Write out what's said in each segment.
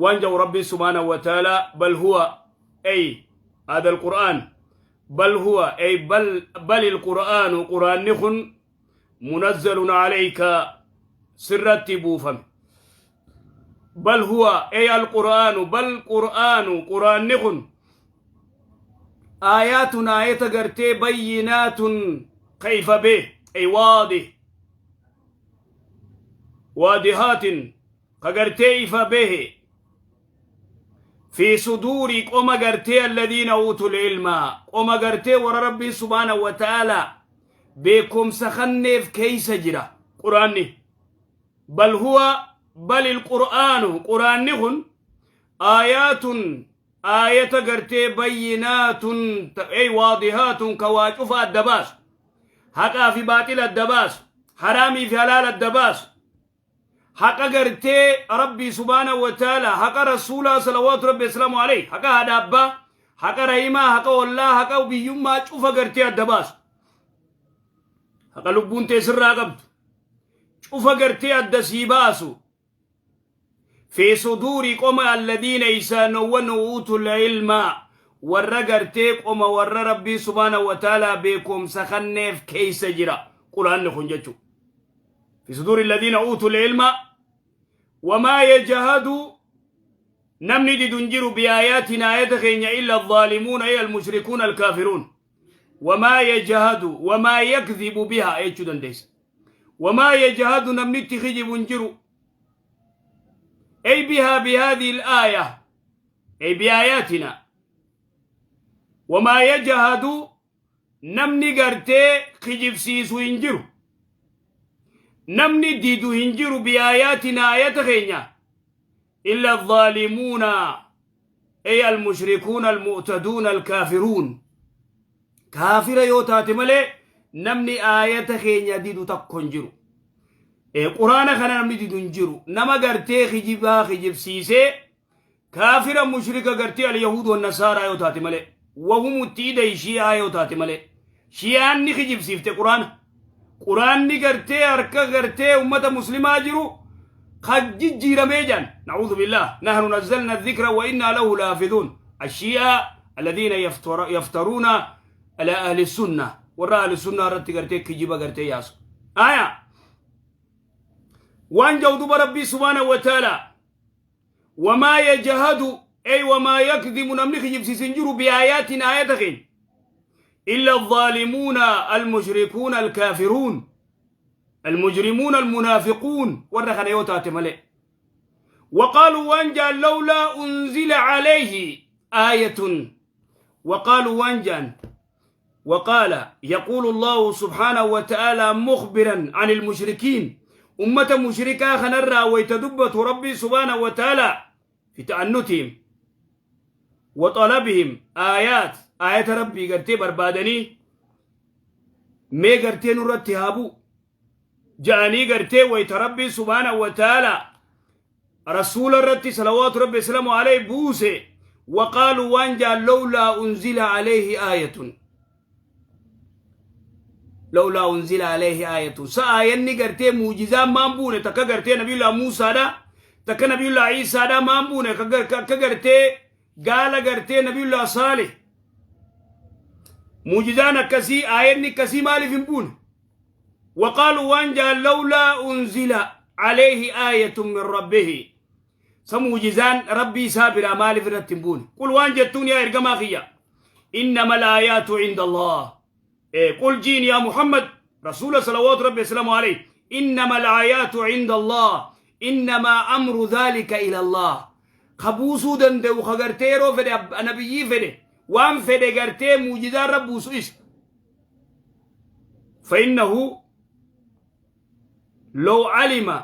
Waan jedhu Rabbiin subhaanahu wa ta'ala: بل هو، أي هذا القرآن، بل هو، أي بل، بل القرآن، quraanni kun منزل عليك، sirratti buufame. بل هو، أي القرآن، بل قرآن، quraanni kun آيات، aayata gartee بينات، كيف به، أي واضح، واضحات، ka gartee ifa bahe، في صدور، qoma gartee، الذين أوتوا العلم، qoma gartee warra Rabbiin سبحانه وتعالى beekumsa kanneef keeysa jira quraanni. بل هو، بل القرآن، quraanni kun آيات، aayata gartee بينات، أي واضحات، ka waa cufa adda baasu, haqaa fi baaxila adda baasu, haraamii fi halaal adda baasu, haqa gartee Rabbii سبحانه وتعالى, haqa rasuulaa صلوات ربي وسلامه عليه, haqa haadha abbaa, haqa rahimaa, haqa ollaa, haqa biyyummaa cufa gartee adda baasu, haqa lubbuun teessirraa qabdu cufa gartee adda sii baasu. في صدور، qoma، الذين، isaanowwan، أوتوا العلم، warra gartee qoma warra Rabbii سبحانه وتعالى beekumsa kanneef keeysa jira quraanni kun jechu. في صدور الذين أوتوا العلم. وما يجحد، namni didu hin jiru، بآياتنا، aayata keenya، إلا الظالمون، أي المشركون الكافرون. وما يجحد، وما يكذب بها jechuu dandeessa. وما يجحد، namni itti kijibu hin jiru، أي بها، بهذه الآية، أي بآياتنا. وما يجحد، namni gartee kijibsiisu hin jiru, namni didu hin jiru، بآياتنا، aayata keenya، إلا الظالمون، أي المشركون المعتدون الكافرون. Kaafira yoo taate malee namni aayata keenya didu takko hin jiru. Quraana kana namni didu hin jiru, nama gartee kijibaa kijibsiisee kaafira mushrika gartee اليهود والنصارى yoo taate malee, wahumutti iday shi'aa yoo taate malee. Shi'aan ni kijibsiifte quraana. Quraanni gartee harka gartee ummata muslimaa jiru kan jijjiiramee jedhan, نعوذ بالله. نحن نزلنا الذكر وإنا له لحافظون. الشيعة الذين يفترون على أهل السنة, warra أهل السنة irratti gartee kijiba gartee yaasu. Aya, waan jau duba Rabbii سبحانه وتعالى: وما يجحد، أي وما يكذب، namni kijibsiisin jiru، بآياتنا، aayata keenya، إلا الظالمون المشركون الكافرون المجرمون المنافقون, warra kana yoo taate malee. وقالوا، waan jaan، لولا أنزل عليه آية. وقالوا، waan jaan، وقال، يقول الله سبحانه وتعالى مخبرا عن المشركين, أمة مشركا خنرا ويتدبت ربي سبحانه وتعالى في تعنتهم وطلبهم آيات, آية ربي gartee barbaadanii, mee gartee nurratti haabuu ja'anii gartee wayta Rabbii سبحانه وتعالى rasuula irratti صلوات ربي وسلامه عليه buuse. وقالوا، waan jaan، لولا أنزل عليه آية, لولا أنزل عليه آية, sa aayanni gartee muujizaan maan buune? Takka gartee nabiyullah Muusaadha, takka nabiyullah Iisaadha maan buune? Akka gartee gaala gartee nabiyullah Saalih muujizaan akkasii, aayanni akkasii maaliif hin buune? وقالوا, waan jaan، لولا أنزل عليه آية من ربه, sa muujizaan rabbii isaa biraa maaliif irratti hin buune? قل, waan jettuun yaa ergamaa kiyya: إنما الآيات عند الله. قل jiin يا محمد رسول صلوات ربي وسلامه عليه: إنما الآيات عند الله, إنما أمر ذلك إلى الله. Ka buusuu danda'u, ka gartee yeroo fedhe nabiyyii fedhe, waan fedhe gartee muujizaan rabbuusu isa. فإنه لو علم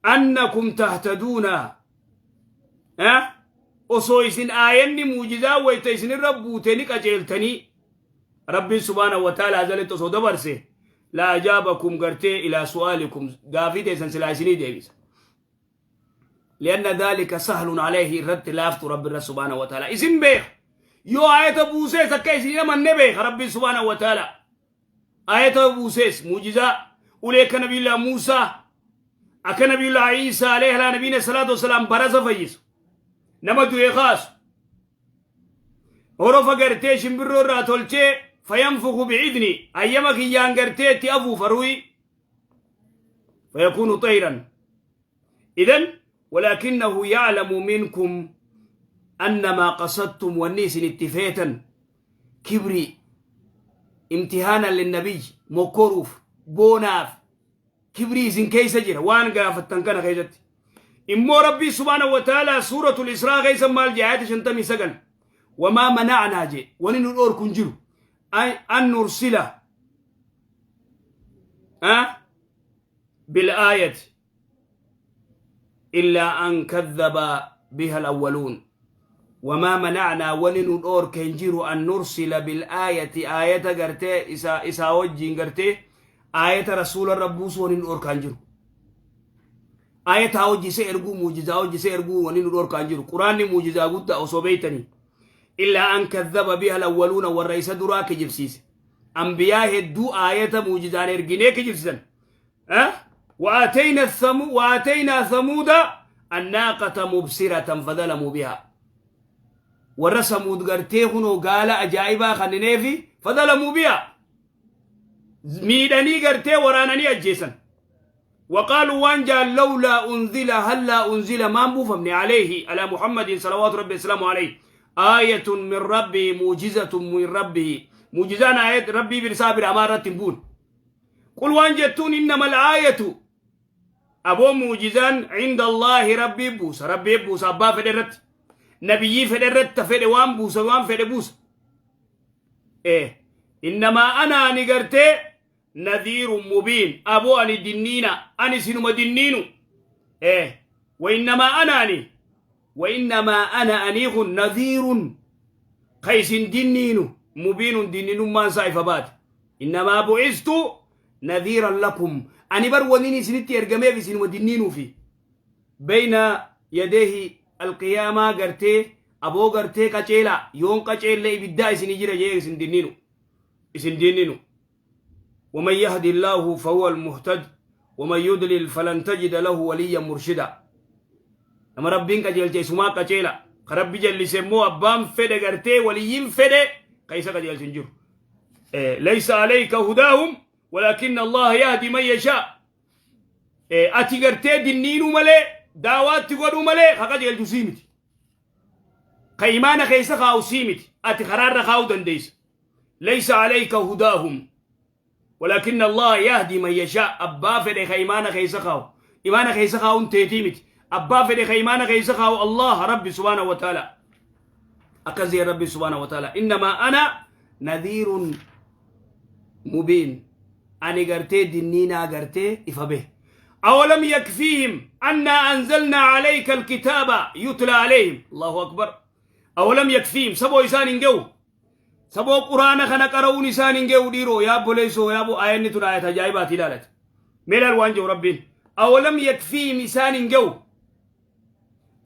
أنكم تهتدون, أه؟ Osoo isin aayanni muujizaa wayta isin irra buuteni qajeeltanii, Rabbiin سبحانه وتعالى azalitti osoo dabarse, لأجابكم gartee إلى سؤالكم, gaafii teessan silaa isinii deebisa. لأن ذلك سهل عليه, irratti laaftu Rabbi irra سبحانه وتعالى. Isin beeka, yoo aayata buusees akka isin amanne beeka Rabbiin سبحانه وتعالى. Aayata buusees, muujizaa ulee akka nabiyullah Muusaa, Akka Nabiyullaahi Iisaa alayhi alaa nabiina salaatu wassalaam barasa fayyisu. Nama du'e kaasu. Horofa gartee shimbirroo irraa tolchee fayanfuku bi'idni hayyama kiyyaan gartee itti afuufa ru'ii. Fayakuunu xayran. Idan walaakinnahu ya'lamu minkum annamaa qasadtum wanni isin itti feetan kibrii imtihaanan linnabiyyi mokkoruuf boonaaf kibrii isin keessa jira waan gaafattan kana keessatti. Immoo Rabbii subhaanahu wa ta'aalaa suuratul Israa keessa maal jedhe ayata 59 wamaa mana'naa jedhe wani nu dhoorku hin jiru an nursila bil aayati illaa an kadhaba biha al-awwaluun wamaa mana'naa wani nu dhoorke hin jiru an nursila bil aayati aayata gartee isaa wajjiin gartee aayata rasuula irra buusuu wani nu dhoorkaa hin jiru. Aayataa hojii isa erguu muujizaa hojii isa erguu wani nu dhoorkaa hin jiru. Quraanni muujizaa guddaa osoo beeytanii. Illaa an kadhaba biha al-awwaluuna warra isa duraa kijibsiise. Ambiyaa hedduu aayata muujizaan erginee kijibsiisan. وآتينا ثمود الناقة مبصرة فظلموا بها warra Samuud gartee kunoo gaala ajaa'ibaa kannineefi فظلموا بها miidhanii gartee waraananii ajjeesan. وقالوا waan jaan لولا أنزل هلا أنزل maan buufamne عليه على محمد صلوات ربي وسلامه عليه آية من ربه معجزة من ربه معجزان آية ربي برسابر أمارة بون. قل waan jettuun إنما الآية أبو معجزان عند الله ربي بوس ربي بوس أبا فدرت نبيي فدرت فد وان بوس وان فد بوس إيه إنما أنا نقرت نذير مبين أبو أني دنينا أني سنما دنينو إيه وإنما أنا أني وإنما أنا أنيخ نذير قيس دنينو مبين دنينو ما سايف بات إنما بعثت نذيرا لكم أني بر ونيني سنتي إرجمي في سنما دنينو في بين يديه القيامة قرتي أبو قرتي كتشيلا يوم كتشيلا يبدأ سنجرا جيه سندنينو سندنينو ومن يهدي الله فهو المهتد ومن يضلل فلن تجد له وليا مرشدا. أما ربين كجيل جيسما كجيلا ربي جل سمو أبام فد غرتي وليين فد كيسا كجيل سنجر إيه ليس عليك هداهم ولكن الله يهدي من يشاء. إيه أتي غرتي دينينو ملي دعوات تقولوا ملي خا جيل جسيمتي قيمانا كيسا خاو سيمتي أتي قرار خاو دنديس ليس عليك هداهم ولكن الله يهدي من يشاء. أبا فدي خيمانا خيسخاو إيمانا خيسخاو تيتيمت أبا فدي خيمانا خيسخاو الله ربي سبحانه وتعالى أكزي ربي سبحانه وتعالى إنما أنا نذير مبين أني قرتي دنينا قرتي إفبه. أولم يكفيهم أنا أنزلنا عليك الكتاب يتلى عليهم. الله أكبر. أولم يكفيهم سبو إسان جو سبو قرآن خنا قرؤون إسان جو ديرو يا بوليسو يا بو آية نتنا آية جايبات لالت ملال وانجو ربين. أولم يكفيهم إسان جو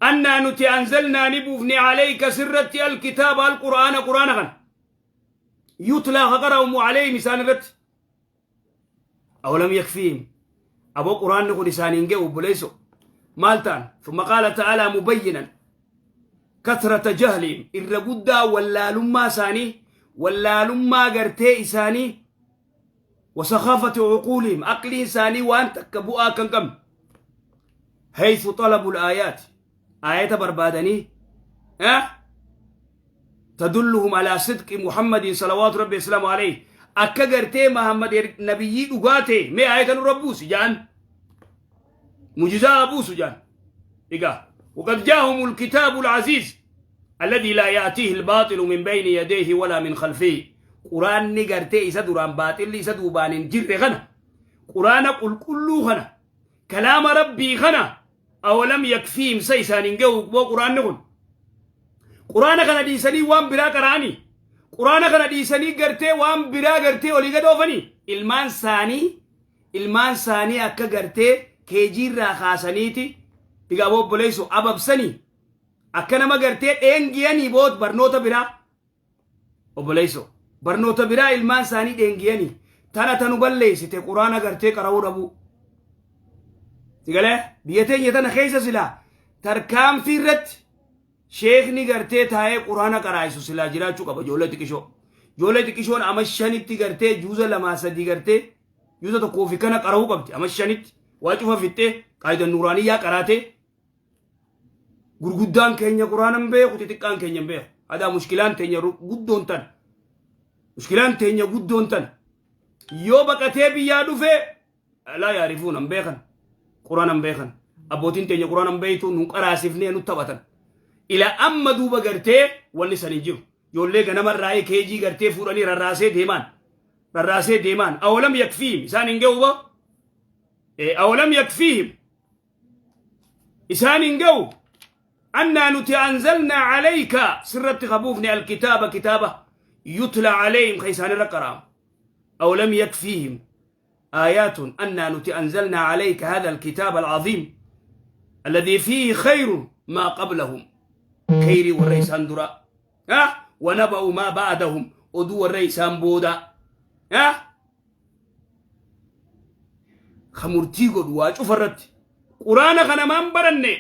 أنا نتي أنزلنا نبوفني عليك سرتي الكتاب القرآن قرآن خن يتلى قرأهم عليهم إسان رت. أولم يكفيهم أبو قرآن نقول إسان جو بوليسو مالتان. ثم قال تعالى مبينا كثرة جهلهم الرقودة ولا لما ساني ولا لما قرتي إساني وسخافة عقولهم عقل إنساني وأن تكبؤا كم حيث طلبوا الآيات آية بربادني أه؟ تدلهم على صدق محمد صلوات ربي وسلامه عليه أكا قرتي محمد نبيي أغاتي ما آية ربوس جان معجزة أبوس جان إيقا. وقد جاءهم الكتاب العزيز الذي لا يأتيه الباطل من بين يديه ولا من خلفه. قرآن نقرتي إسا دران باطل إسا دوبان جر غنى قرآن قل كله غنى كلام ربي غنى. أولم يكفيهم سيسان جو قرآن نقول قرآن غنى ديساني وان برا قراني قرآن غنى ديساني قرتي وان برا قرتي ولي قدوفني المان ساني أكا قرتي كيجير راخاسانيتي إيقا بوليسو أبابساني أكا قرتي إنجياني بوت برنوتا برا أبوليسو برنوتا برا ilmaan isaanii dheengiyanii tana tanu balleessite quraana gartee qara'uu dhabuu. Sigalee biyya teenya tana keessa silaa tarkaanfii irratti sheekni gartee taa'ee quraana qaraa'isu silaa jiraachuu qaba ijoollee xiqishoo. Ijoollee xiqishoon ama shanitti gartee juuza lamaa sadii gartee juuza tokkoo fi kana qara'uu qabdi ama shanitti waa cufa fixxee qaayidan nuuraaniyyaa qaraatee gurguddaan keenya quraana hin beeku xixiqqaan keenya hin beeku. Hadaa mushkilaan teenya guddoon tana. Mushkilaan teenya guddoon tana. Yoo baqatee biyyaa dhufe laa yaarifuun hin beekan. Quraana hin beekan. Abbootiin teenya quraana hin beektu nu qaraasifnee nu taphatan. Ila amma duuba gartee wanni san hin jiru. Ijoollee ganama irraa keejii gartee fuudhanii rarraasee deemaan. Rarraasee deemaan. Awalam yakfiihim isaan hin ga'u ba? Awalam yakfiihim isaan hin ga'u annaa nuti anzalnaa calayka sirratti kabuufne alkitaaba kitaaba yutla calayhim ka isaan irra qara'amu. Awalam yakfiihim آيات أنا نتي أنزلنا عليك هذا الكتاب العظيم الذي فيه خير ما قبلهم خير والرئيسان درا أه؟ ونبأ ما بعدهم oduu الرئيسان بودا أه؟ Ka murtii godhu waa cufa irratti quraana kana maan baranne?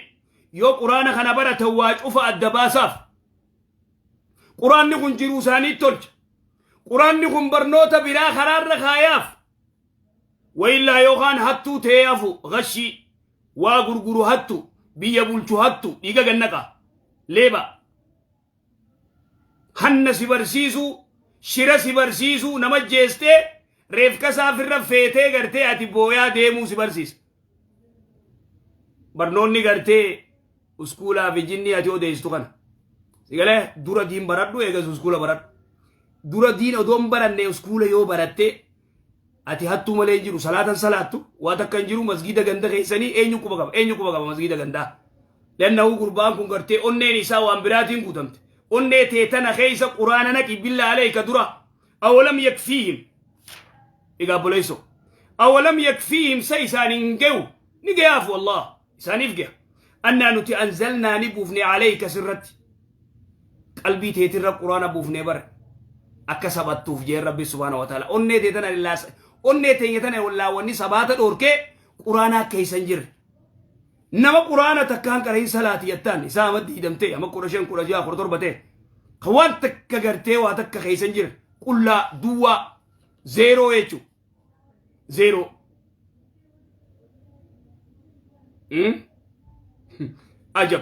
Yoo quraana kana baratan waa cufa adda baasaaf. Quraanni kun jiruu isaanii tolcha. Quraanni kun barnoota biraa karaarra kaayaaf. Wayillaa yookaan hattuu ta'ee hafu, gashii waa gurguru hattu, biyya bulchu hattu, dhiiga gannaqa, leeba hanna si barsiisuu, shira si barsiisuu, nama jeestee reefka isaafirra feetee gartee ati booyaa deemuu si barsiisa. Barnoonni gartee uskuulaa fi jinnii ati odeessitu kana. Sigalee dura diin baradhu, eegas uskuula baradhu. Dura diin odoon baranne uskuula yoo baratte ati hattuu malee hin jiru, salaatan salaattu waa takka hin jiru. Masgiida ganda keessanii eenyu quba qaba? Eenyu quba qaba masgiida gandaa? Lannahu gurbaan kun gartee onneen isaa waan biraatiin guutamte. Onnee teetana keessa quraana naqi, billaa aleeka dura. Awalam yakfiihim, egaa obboleessoo, awalam yakfiihim, sa isaan hin ge'u? Ni ge'aaf, wallah isaaniif ge'a. Annaa nuti anzalnaa ni buufne aleeyka sirratti, qalbii teetirra quraana buufnee bare akka sabattuuf jeen Rabbi subhaana wa ta'ala. Onnee teetana illaas, onnee teenya tana wallaawwanni sabaata dhoorkee quraana akka hin jirre. Nama quraana takkaan qarahin salaati jettaan isaa ama diidamtee ama 15, 16, 17 ta'e ka waan takka gartee waa takka keessa hin jirre, qullaa duwwaa, zeeroo jechuudha, zeeroo. Ajab.